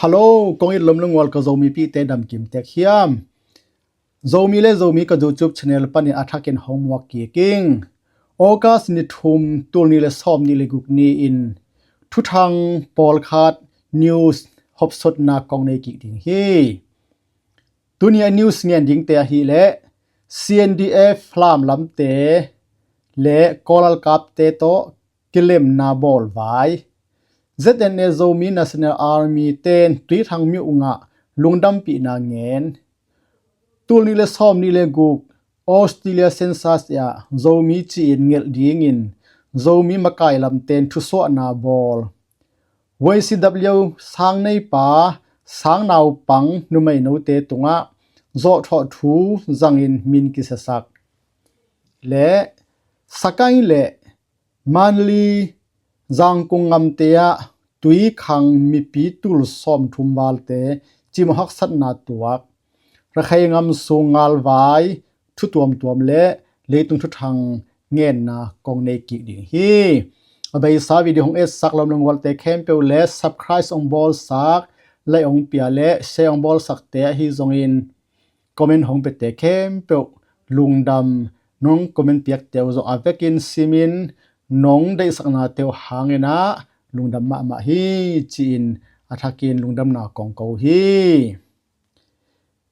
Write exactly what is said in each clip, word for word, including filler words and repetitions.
Hello, kong it lomlung ual ka Zomipihte damkim tek hiam? Zomi le Zomi ka YouTube channel panin a thakin hong muak kik ing. August ni thum, tul nih le sawm nih le guk ni-in thuthang pawlkhat news hopsotna kong nei kik ding hi. Tuni a news ngen dingte ahih leh C N D F Falam lamte le Kawl lalkapte tawh kilemna bawl vai. Z N A Zomi National Army ten Tuithang myuh ngah lungdampihna ngen. Tul nih le sawm nih le guk Australia census ah Zomi ci-in ngelh dingin Zomi makai lamten thusuahna bawl. Y C W sangneipa sangnaupang numeinote tungah zawhthawh thu zangin min kisiasak. Le Sagaing le Mandalay, Zangkung ngamte ah tuikhang mipi tul sawmthum valte cimawh haksatna tuak. Rakhine ngam sung ngalvai thu tuamtuam le leitung thuthang ngenna kong nei kik ding hi. A beisa video hong etsak lomlung ualte khempeuh le subscribe hong bawlsak, like hong pia le share hong bawlsakte ahi zongin comment hong piate khempeuh lungdam. Nong comment piakte uh zong a vekin simin nong deihsaknate uh hangin ah lungdam mahmah hi ci-in a thakin lungdamna kong ko hi.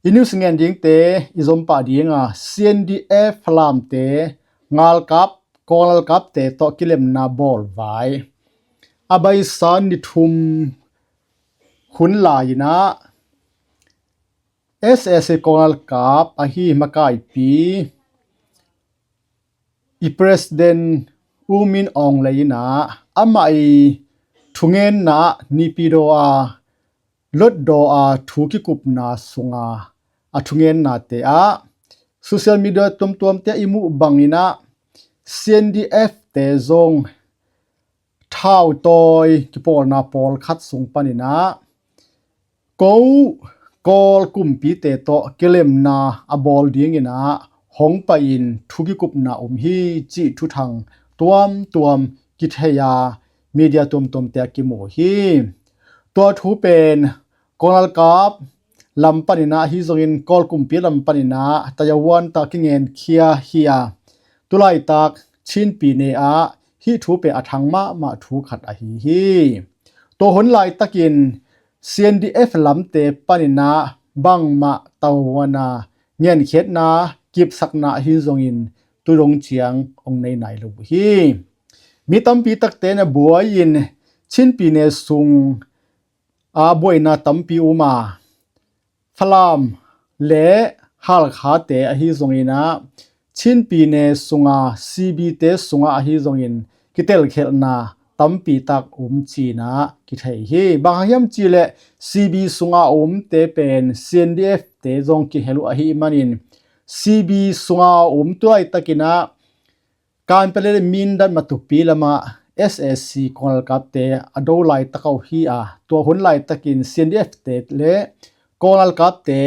I news ngen dingte i zom pah ding a, C N D F Falamte ngalkap, Kawl ngalkapte tawh kilemna bawl vai. A beisa ni thum hun lai-in ah S A C Kawl ngalkap ahi makaipi i President U Min Aung Hlaing in ah amah i thungenna Naypyidaw a Hlutdaw a thu kikupna sunga a thungennate ah social media tuamtuamte ah i muh bangin ah C N D F te zong thautawi kipawlna pawlkhat sung panin ah ko Kawl kumpite tawh kilemna a bawl dingin ah hong pai-in thu kikupna um hi cih thuthang tuamtuam kithei a media tuamtuamte ah kimu hi. Tua thu pen Kawl ngalkap lam panin ah ahi zongin Kawl kumpi lam panin ah tayawan tak kingenkhia hi a, tulaitak Chin pyine ah hih thu pen a thang mahmah thu khat ahi hi. Tua hun laitakin C N D F lamte panin ah bangmah tavuan a ngenkhiatna kipsakna ahi zongin tu dong ciang hong nei nai lo uh hi. Mi tampi takte na buai-in Chin pyine sung a buaina tampi um a, Falam le Halkhate ahi zongin ah Chin pyine sunga C B te sunga ahi zongin kitelkhelhna tampi tak um ci-in ah kithei hi. Bang hang hiam cih leh C B sunga umte pen C N D F te zong kihel uh ahih manin C B sunga um tu laitakin ah Kanpetlet le Mindat Matupi lamah S A C Kawl ngalkapte a do laitak uh hi a, tua hun laitakin C N D F te le Kawl ngalkapte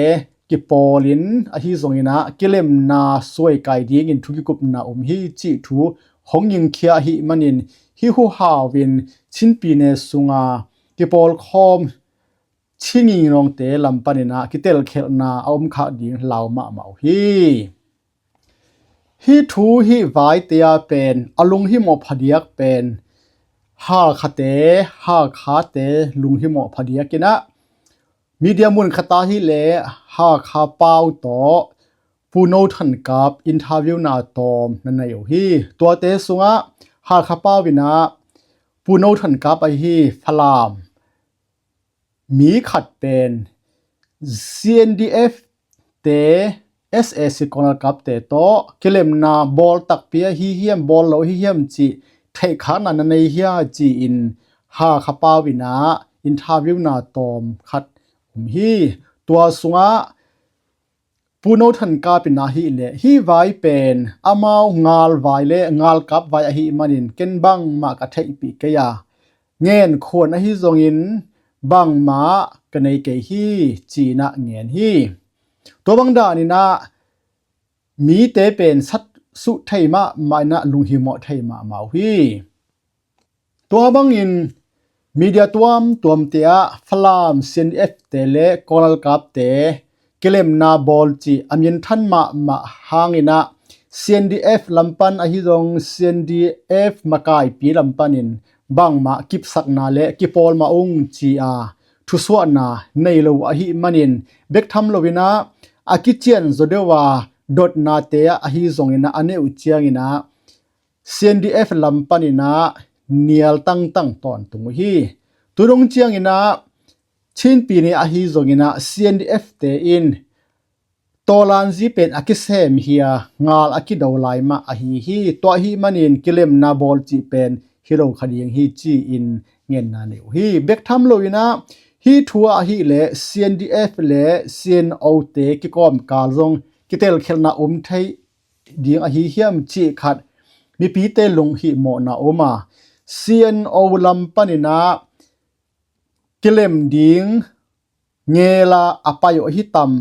kipawlin ahi zongin ah kilemna suaikai dingin thu kikupna um hi cih thu hong ngingkhia ahih manin hih huhau in Chin pyine sunga kipawlkhawm Chin ngingnawngte lam panin ah kitelkhelhna a om khak ding lau mahmah uh hi. Hih thu hih vaite ah pen a lunghimawh phadiak pen Halkhate, Halkhate lunghimawh phadiak in ah media mun khat ah hi leh Halkha pau tawh Pu No Than Kap interview na tawm na nei uh hi. Tuate sungah Halkha pau in ah Pu No Than Kap ahi Falam mi khat pen C N D F te S A C Kawl ngalkapte tawh kilemna bawl takpi ahi hiam, bawl lo ahi hiam cih theihkhakna na nei hia ci-in Halkha pau in ah interview na tawm khat um hi. Tua sungah Pu No Than Kap in ah hi leh hih vai pen amau ngalvai le ngalkap vai ahih manin ken bangmah ka theihpih kei a, ngenkhuan ahi zongin bangmah ka nei kei hi ci-in ah ngen hi. Tua bang danin ah mite pen sat suh thei mahmah in ah lunghimawh thei mahmah uh hi. Tua bangin media tuamtuamte ah Falam C N D F te le Kawl galkapte kilemna bawl cih a minthan mahmah hangin ah C N D F lam pan ahi zong C N D F makaipi lam panin bangmah kipsakna le kipawl mah ung ci-a thusuahna nei lo ahih manin bek tham loin ah a kician zaw deuh a dotnate ah ahi zongin ah a neih uh ciangin ah C N D F lam panin ah nial tangtang tawntung uh hi. Tudong ciangin ah Chin Pyine ahi zongin ah C N D F te in Tawlanzi pen a kisem hi a, ngal a kido lai mah ahi hi. Tua ahih manin kilemna bawl cih pen hi lo kha ding hi ci-in ngenna nei uh hi. Bek tham loin ah hih thu ah ahih leh C N D F le C N O te kikawmkal zong kitelkhialhna um thei ding ahi hiam cih khat mipite lunghihmawhna um a, C N O lam panin ah kilem ding ngel a a pai uh ahi tam,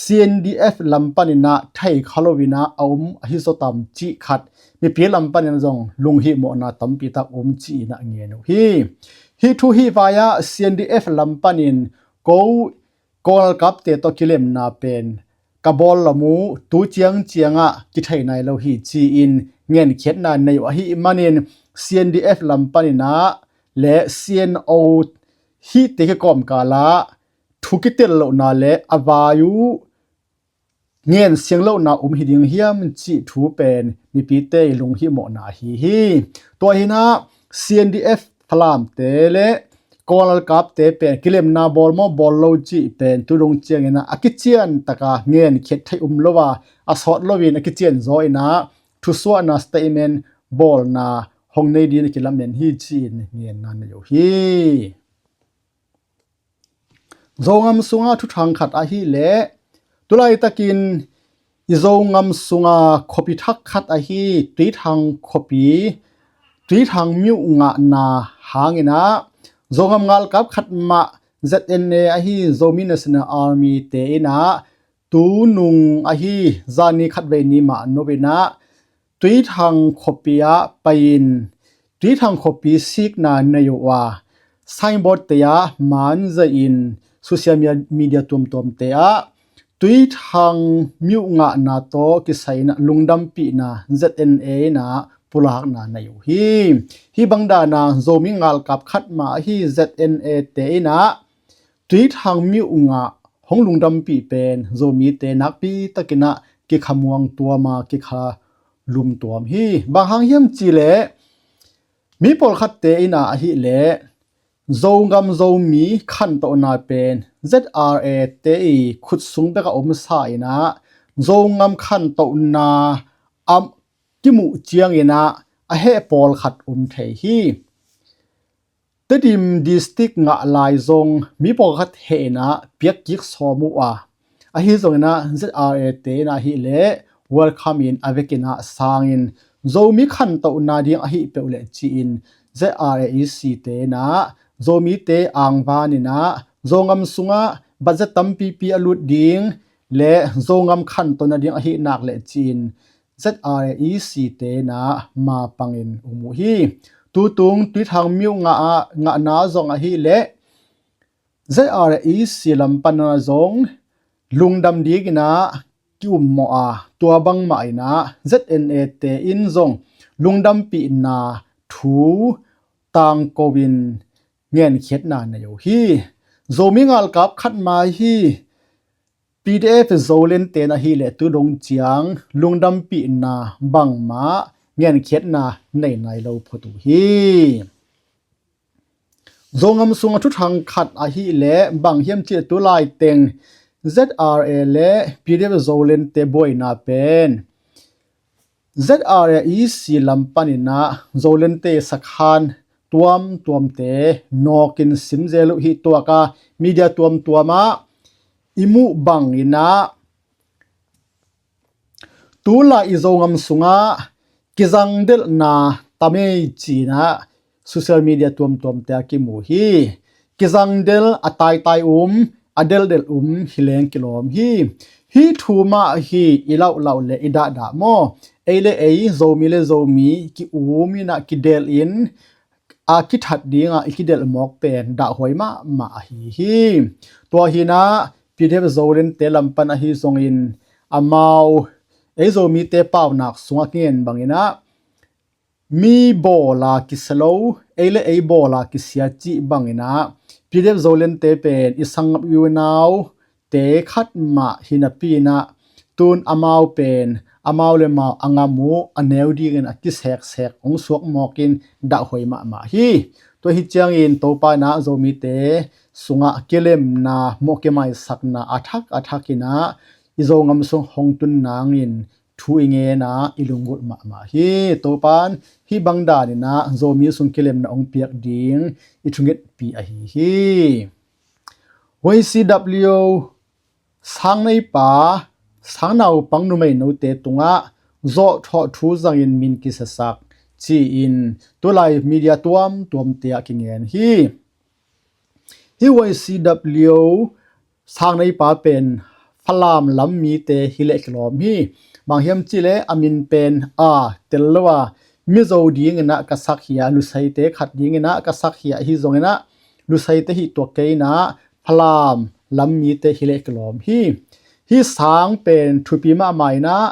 C N D F lam panin ah thei kha loin ah a um ahi zaw tam cih khat mipi lam panin zong lunghihmawhna tampi tak um ci-in ah ngen uh hi. Hih thu hih vai-ah C N D F lam panin ko Kawl galkapte tawh kilemna pen ka bawl lam uh tu ciangciangah kithei nai lo hi ci-in ngenkhiatna nei uh ahih manin C N D F lam panin ah le C N O hihte kikawmkal ah thu kitel lohna le a vai uh ngen siang lohna um hi ding hiam cih thu pen mipite i lunghihmawhna ahi hi. Tua hi-in ah C N D F Falamte le Kawl galkapte pen kilemna bawl maw bawl lo cih pen tudong ciangin ah a kician taka ngenkhiat theih um lo a, a sawt loin a kician zaw in ah thusuahna statement bawlna hong nei dingin a kilamen hi ci-in ngenna nei uh hi. Zogam sunga thuthang khat ahih leh tulaitakin i Zogam sunga khuapi thak khat ahi Tuithang khuapi, Tuithang myuh ngahna hangin ah Zogam galkap khat mah Z N A ahi Zomi National Army te in ah tunung ahi zani khatvei ni mah nopin ah Tuithang khuapi ah pai-in Tuithang khuapi sikna nei uh a, signboard te ah man zahin social media, media tuamtuamte ah Tuithang myuh ngahna tawh kisai in ah lungdampihna Z N A in ah pulakna nei uh hi. Hih bang dan a Zomi galkap khat mah ahi Z N A te in ah Tuithang myuh ngah hong lungdampih pen Zomite nakpi takin ah kikhamuang tuam a kikhalum tuam hi. Bang hang hiam cih leh mi pawlkhatte in ah ahih leh Zogam Zomi khantohna pen Z R A te i khut sung bek a om sa in ah Zogam khantohna a kimuh ciangin ah a heh pawlkhat om thei hi. Tedim District ngah lai zong mi pawlkhat heh in ah piak kik sawm uh a, ahi zongin ah Z R A te in ah ahih leh welcome in a vekin ah sangin Zomi khantohna ding ahih peuh leh ci-in Z R A E C te in ah Zomite angvan in ah Zogam sungah budget tampipi a lut ding le Zogam khantohna ding ahih nak leh ci-in Z R A E C te in ah ma pangin um uh hi. Tutung Tuithang myuh ngah ah, ngahna zong ahih leh Z R A E C lam pan ah zong lungdam dingin ah ki-ummawh a, tua bangmah in ah Z N A te in zong lungdampihna thu tangko in ngenkhiatna nei uh hi. Zomi galkap khat mah hi P D F Zoland te in ahih leh tudong ciang lungdampihna bangmah ngenkhiatna nei nai lo phot uh hi. Zogam sunga thuthang khat ahih leh bang hiam cih leh tulaiteng Z R A le P D F Zoland te buaina pen Z R A E C lam panin ah Zoland te sakhan tuamtuamte nawkin sim zel uh hi. Tuak a media tuamtuam ah i muh bangin ah tulai i Zogam sungah kizangdelhna tam ei ci-in ah social media tuamtuamte ah kimu hi. Kizangdel a taitai um, a delhdelh um hi leng kilawm hi. Hih thu mah hi i lauhlauh le i dahdah maw? Ei le ei, Zomi le Zomi ki-um in ah kidelh in a kithat dingah i kidelh mawk pen dahhuai mahmah ahi hi. Tua hinah P D F Zolente lam pan ahi zongin amau ei Zomite paunak sungah kingen banginah mi bawla kisia lo, ei le ei bawla kisia cih banginah P D F Zolente pen i sanggam i unaute khat mah hi napi inah tun amau pen amau le amau a ngam uh a neu dingin a kiseksek hong suak mawkin dahhuai mahmah hi. Tua hi ciangin Topa inah Zomite sungah kilemna mawh kimaisakna a thak a thak inah i Zongam sung hong tun nangin thu i ngen a i lunggulh mahmah hi. Topan hih bang daninah Zomi sung kilemna hong piak ding i thungetpi ahi hi. Y C W sangneipa, sangnaupang numei note tungah zawhthawh thu zangin min kisiasak ci-in tulai media tuamtuamte ah kingen hi. Hih Y C W sangneipa pen Falam lam mite hi leh kilawm hi. Bang hiam cihleh a min pen a tel lo a, Mizo dinginah ka sak hi a, Luseite khat dinginah ka sak hi a, ahi zonginah Luseite hih tuak kei inah Falam lam mite hi leh kilawm hi. Hih sang pen thupi mahmah inah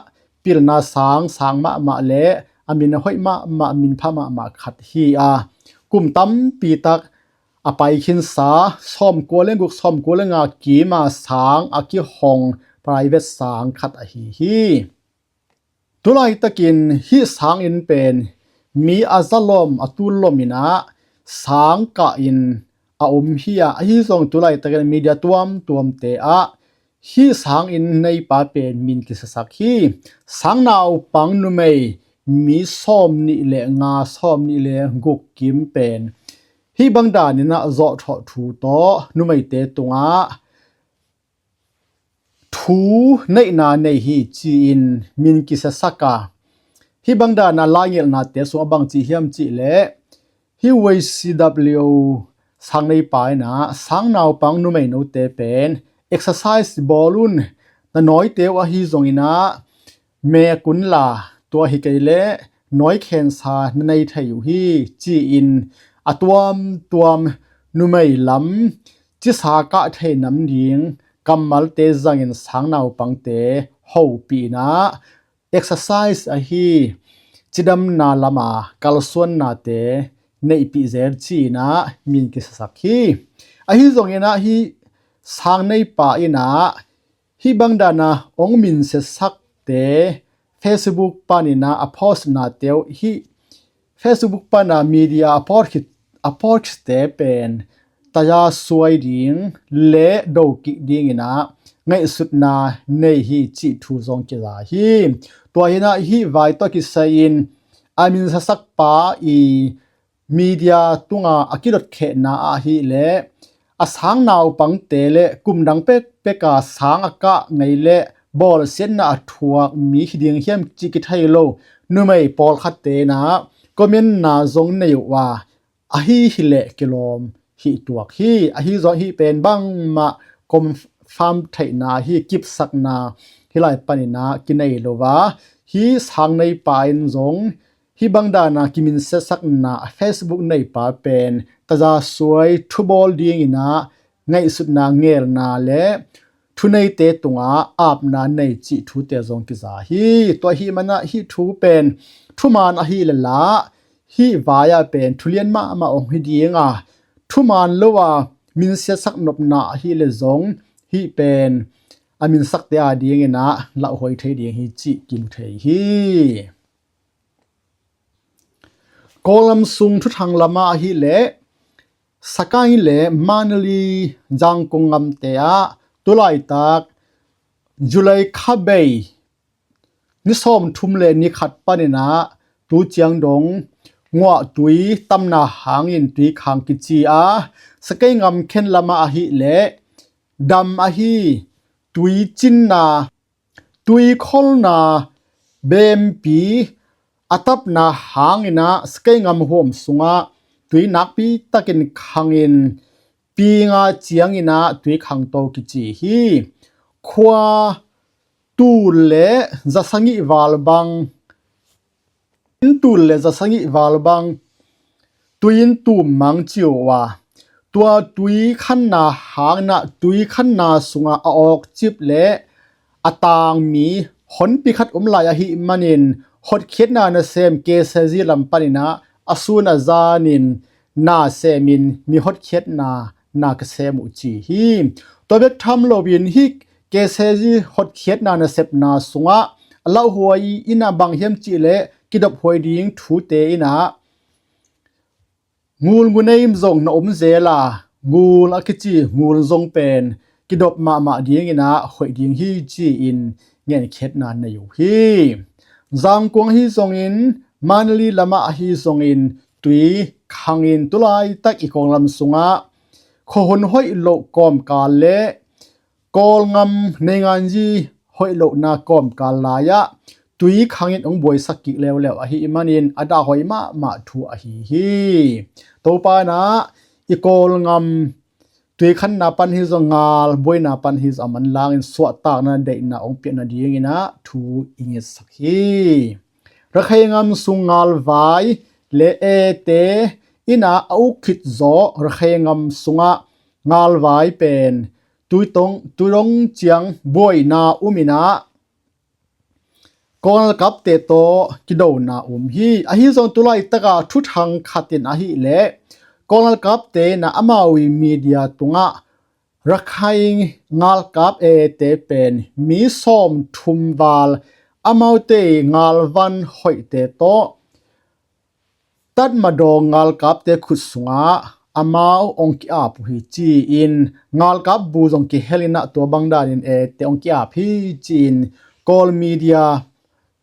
pilna sang, sang mahmah le a min a hoih mahmah, min pha mahmah khat hi a, kum tampi tak a paikhinsa, sawmkua le guk, sawmkua le nga kima sang a kihong private sang khat ahi hi. Tulaitakin hih sanginn pen mi a zalom a tullom inah sang kahin a om hi a, ahi zong tulaitakin media tuamtuamte ah hih sanginn neipa pen min kisiasak hi. Sangnaupang numei mi sawm nih le nga, sawm nih le guk kim pen hih bang daninah zawhthawh thu tawh numeite tungah thu neihna nei hi ci-in min kisiasak a, hih bang dana laingelhnate sungah bang ci hiam cihleh hih Y C W sangneipa inah sangnaupang numei note pen exercise bawl un, na nawite uh ahi zonginah mek unla, tua hi kei leh nawi khensa na nei thei uh hi ci-in a tuamtuam numei lam cisa kah thei nam ding kammalte zangin sangnaupangte hopih inah exercise ahi cidamna lama kalsuannate neihpih zel ci-inah min kisiasak hi. Ahi zonginah hih sangneipa inah hih bang dana hong minsiasakte Facebook paninah a postnate uh hih Facebook pana media a post khit, a postte pen taza suai ding le dokik dinginah ngaihsutna nei hi cih thu zong kiza hi. Tua hinah hih vai tawh kisai-in a minsiasakpa i media tunga a kilotkhehna ahileh a sangnaupangte le kum dang pekpeka sang a kah ngei le bawlsiatna a thuak mi hi ding hiam cih kithei lo numei pawlkhatte inah commentna zong nei uh a, ahi hileh kilawm hih tuak hi. Ahi zong hih pen bangmah confirm theihna hi, kipsakna hih lai paninah kinei lo a, hih sangneipa in zong hih bang dana kiminsiasakna Facebook neipa pen taza suai thubawl dinginah ngaihsutna ngelna le thuneite tungah apna nei cih thute zong kiza hi. Tua hih manah hih thu pen thuman ahi leh lah hih vai-ah pen thulian mahmah hong hi ding a, thuman lo a minsiasak nopna ahi leh zong hih pen a minsakte a dinginah lauhuai thei ding hi cih kimu thei hi. Kawlgam sung thuthang lamah ahileh Sagaing le Mandalay, Zangkong ngamte ah tulaitak July kha bei ni sawmthum le ni khat paninah tu ciang dong nguahtui tamna hangin tui khang kici a, Sagaing ngam khen lamah ahileh dam ahi tui cinna, tui kholna bempi a tapna hanginah Sagaing ngam huam sungah tui nakpi takin khangin pinga cianginah tui khangto kici hi. Khua tul le zasangih val bang, inn tul le zasangih val bang tui in tum mang ci uh a, tua tui khanna hangin ah tui khanna sungah a awkcip le a tangmi honpi khat om lai ahih manin hotkhiatna nasem K C Z lam panin ah a sun a zanin na semin mi hotkhiatna na ka sem uh ci hi. Tua bek tham loin hih K C Z hotkhiatna nasepna sungah a lauhuai in ah bang hiam cih leh kidophuai ding thute in ah ngul nguneim zong na om zel a, ngul a kici ngul zong pen kidop mahmah dingin ah hoih ding hi ci-in ngenkhiatna nei uh hi. Zangkuang ahi zongin, Mandalay lamah ahi zongin tui khangin tulaitak i Kawlgam sungah khuahun hoih loh kawmkal le Kawlgam neinganzi hoih lohna kawmkal lai-ah tui khangin hong buaisak kik leuleu ahih manin a dahhuai mahmah thu ahi hi. Topa in ah i Kawlgam tui khanna pan hi zong, ngal buaina pan hi zong a manlangin suahtakna deihna hong piak nadingin ah thu i ngetsak hi. Rakhine gam sung ngalvai le eete in ah a uk khit zawh Rakhine gam sungah ngalvai pen tui tong, tui dong ciang buaina um in ah Kawl ngalkapte tawh kidona um hi. Ahi zong tulaitak a thuthang khat in ahih leh Kawl ngalkapte in ah amau i media tungah Rakhine ngalkap eete pen mi sawmthum val amaute i ngalvan hoihte tawh Tatmadaw ngalkapte khut sungah amau hong ki-ap uh hi ci-in, ngalkap bu zong kihel in ah tua bang danin eete hong ki-ap hi ci-in Kawl media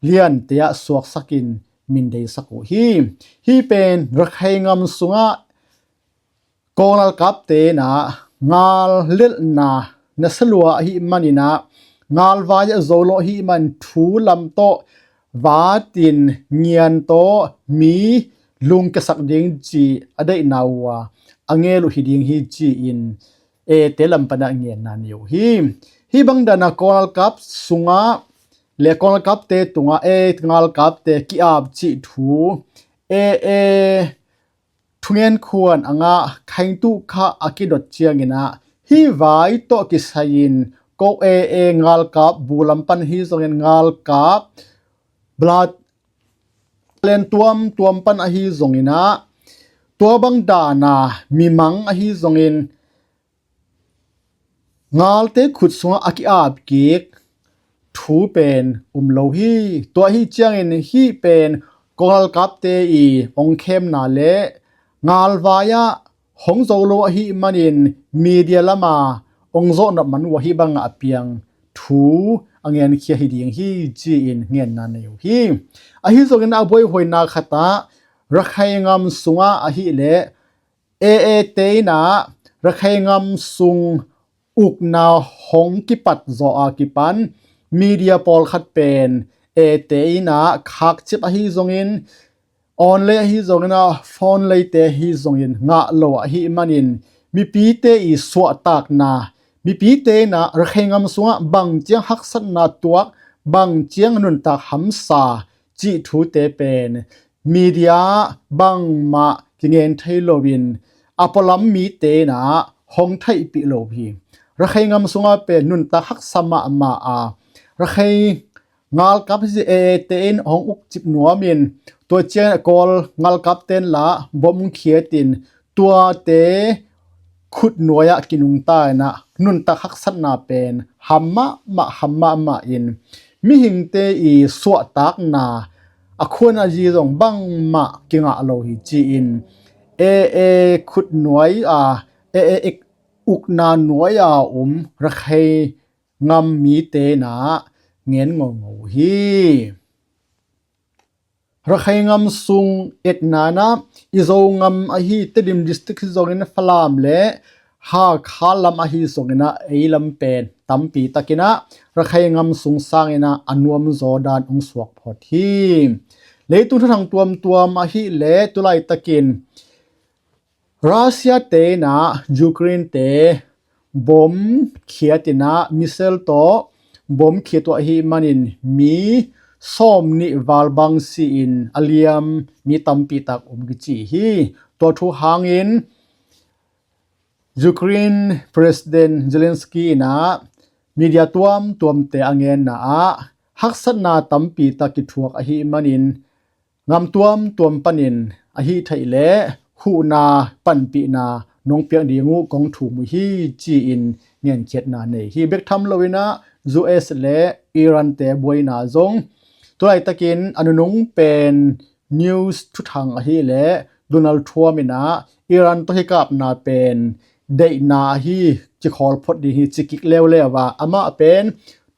liante ah suaksakin mindeisak uh hi. Hih pen Rakhine gam sungah Kawl ngalkapte in ah ngal lelhna nasa lua ahih manin ah ngalvai a zo lo ahih man thu lam tawh vatin ngian tawh mi lungkiasak ding ci a deihna uh a, a ngel uh hi ding hi ci-in eete lam pan ah ngenna nei uh hi. Hih bang dan a Kawl ngalkap sungah le Kawl ngalkapte tungah eete ngalkapte ki-ap cih thu AA thungen khuan a ngah khengtuh kha a kidot ciangin ah hih vai tawh kisai-in ko AA ngalkap bu lam pan hi zongin, ngalkap blood len tuamtuam pan ahi zongin ah tua bang dan a mimang ahi zongin ngalte khut sungah a ki-ap kik thu pen um lo hi. Tua ahi ciangin hih pen Kawl ngalkapte i hong khemna le ngalvai ah hong zo lo ahih manin media lam a hong zawhnop man uh ahih bangah a piang thu a ngenkhia hi ding hi ci-in ngenna nei uh hi. Ahi zongin a buaihuaina khat ah Rakhine gam sungah ahih leh AA te in ah Rakhine gam sung ukna hong kipat zawh a kipan media pawlkhat pen eete in ah khakcip ahi zongin, online ahi zongin ah phone leite ahi zongin ngah lo ahih manin mipite i suahtakna, mipite in ah Rakhine gam sungah bang ciang haksatna tuak, bang ciang nuntak hamsa cih thute pen media bangmah kingen thei loin a pualam mite in ah hong theihpih lo hi. Rakhine gam sungah pen nuntak haksa mahmah a, Rakhine ngalkap hi ci, AA te in hong ukcip nuamin tua ciang Kawl ngalkapte in lah bom hong khiatin tuate khut nuai-ah kinungta in ah nuntak haksatna pen ham mahmah, ham mahmah in mihingte i suahtakna a khuan a zi zong bangmah kingah lo hi ci-in AA khut nuai a, AA ukna nuai a um Rakhine gam mite in ah ngen ngolngol hi. Rakhine gam sung etna in ah i Zo gam ahi Tedim district hi zongin Falam le Hakha lam ahi zongin ah ei lam pen tampi takin ah Rakhine gam sung sangin ah a nuamzaw dan hong suak phot hi. Leitung thuthang tuamtuam ahih leh tulaitakin Russia te in ah Ukraine te bom khiat in ah missile tawh bom khiat uh ahih manin mi sawmnih val bang si-in a liam mi tampi tak um kici hi. Tua thu hangin Ukraine President Zelensky in ah media tuamtuamte a ngenna ah haksatna tampi tak kithuak ahih manin ngam tuamtuam panin ahih theih leh huhna panpihna nong piak ding uh kong thum uh hi ci-in ngenkhiatna nei hi. Bek tham loin ah U S le Iran te buaina zong tulaitakin a nunung pen news thuthang ahih leh Donald Trump in ah Iran tawh kikapna pen deihna ahi kikhawl phot ding hi ci kik leuleu a, amah pen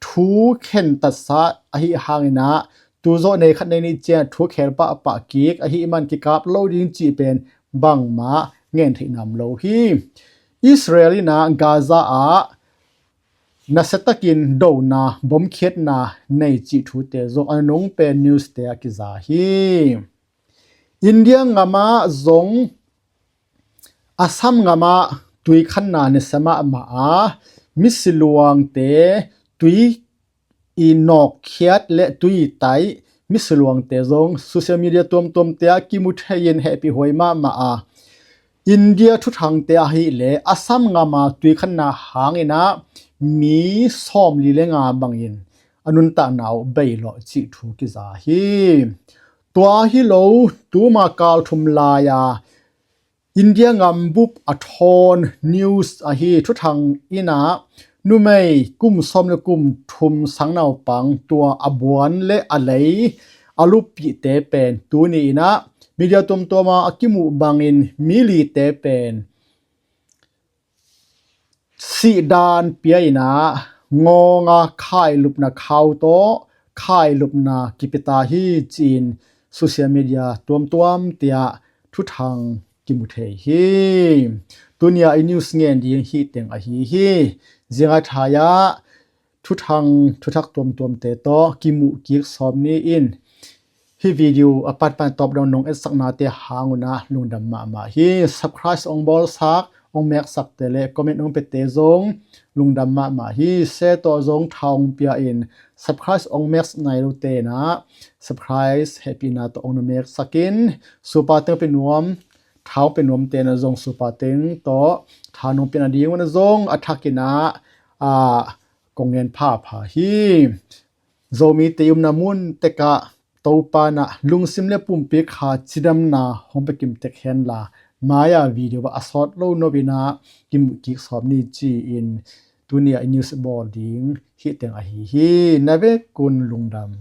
thu khen tatsa ahih hangin ah tu zawh nei khat nei nih ciang thu khel pahpah kik ahih man kikap lo ding cih pen bangmah ngen theih nam lo hi. Israel in ah Gaza ah nasiatakin dona bomkhiatna nei cih thute zong a nunung pen news te a kiza hi. India ngam ah zong Assam ngam ah tui khanna nasa mahmah a, misiluangte tui i nawkkhiat le tui i taih misiluangte zong social media tuamtuamte ah kimu thei in hehpih huai mahmah a, India thuthangte ahih leh Assam ngam ah tui khanna hangin ah mi sawmli le nga bangin a nuntakna uh bei lawh cih thu kiza hi. Tua hi lo, tuma kal thum lai-a India ngam bup a thawn news ahi thuthang in ah numei kum sawm le kum thum sang naupang tua a buan le a lei a luppihte pen tuni in ah media tuamtuam ah a kimuh bangin mi lite pen sihdan pia in ah ngawnga khailupna khau tawh khailupna kipia ta hi ci-in social media tuamtuamte ah thuthang kimu thei hi. Tuni a i news ngen ding hih teng ahi hi. Ziangai thai-ah thuthang thuthak tuamtuamte tawh kimuh kik sawm ni in. Hih video a patpan tawp dong nong etsaknate hang un ah lungdam mahmah hi. Subscribe ong bawlsak, ong meksakte le comment ong piate zong lungdam mahmah hi. Share tawh zong tha ong pia in, subscribe ong meks nai lote in ah subscribe hehpihna tawh ong na meksak in, super teng pia nuam, tha ong pia nuamte in ah zong super teng tawh tha nong piana ding un ah zong a thak in ah, ah, kong ngen phapha hi. Zomite i umna mun tek ah Topa in ah lungsim le pumpi kha cidamna hong pia kim tek hen la, mai-a video ah a sawt lo no in ah kimuh kik sawm ni ci-in tuni a i news bawl ding hih teng ahi hi. Na vekun lungdam.